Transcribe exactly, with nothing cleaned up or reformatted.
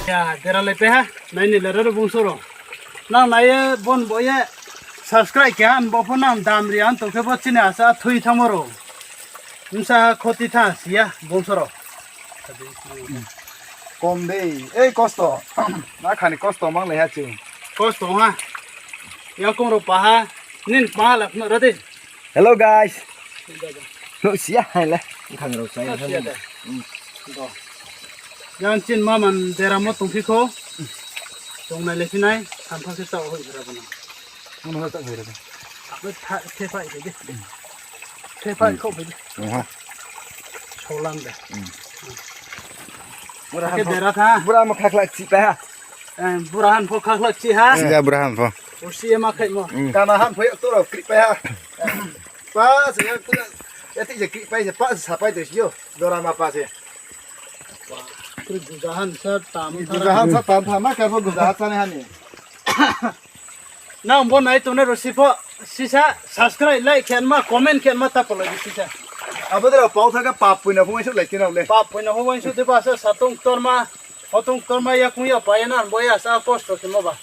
Ya, dera lai pe ha, nai ni leraro bungso rao. Nang nai ye bon bo ye subscribe khe ha, bo pho nang dam ri ang tong khe bo chini asa thui thangmo rao. Bsa khoti tha si ya bungso rao. Kom dei, ei kosto. Ma khani kosto mang le ha chi. Kosto ha. Yakong rao pa ha. Nin pa ha la khna ra dei. Hello guys. Lo siya hai le. Khang rao sai. Siya de. Do. Yang chin ma man dera mo tong phi kho. Tong nai le phi nai. Sampha se tao hoi ra bo na. Mo no tao hoi ra bo. Ape tha, the phai de. The phai kho de. Oha. Solam de. Bura ke han pho. Dera tha. Bura mo khakla chi pa ha. Eh, bura han pho khakla chi ha. Siya bura han pho. Ursi ye ma khai mo. Kana han pho yak to ro kri pa ha. Pa se ya tu. Ya ti je kri pa se pa se sapai de yo. Dora ma pa se. Kri guja han sa tam. Guja han sa tam tha ma ka pho guja han sa ne hani. Nang bo nai tongnai rao si pho, sisa, subscribe, like khe ma, comment khe ma ta polo di sisa. Abo dera pau tha ka pap puina pho mai su lai kina le. Pap puina pho mai su de ba sa satong torma, hotong torma ya kung ya pa ya nan bo ya sa kosto khe mo ba.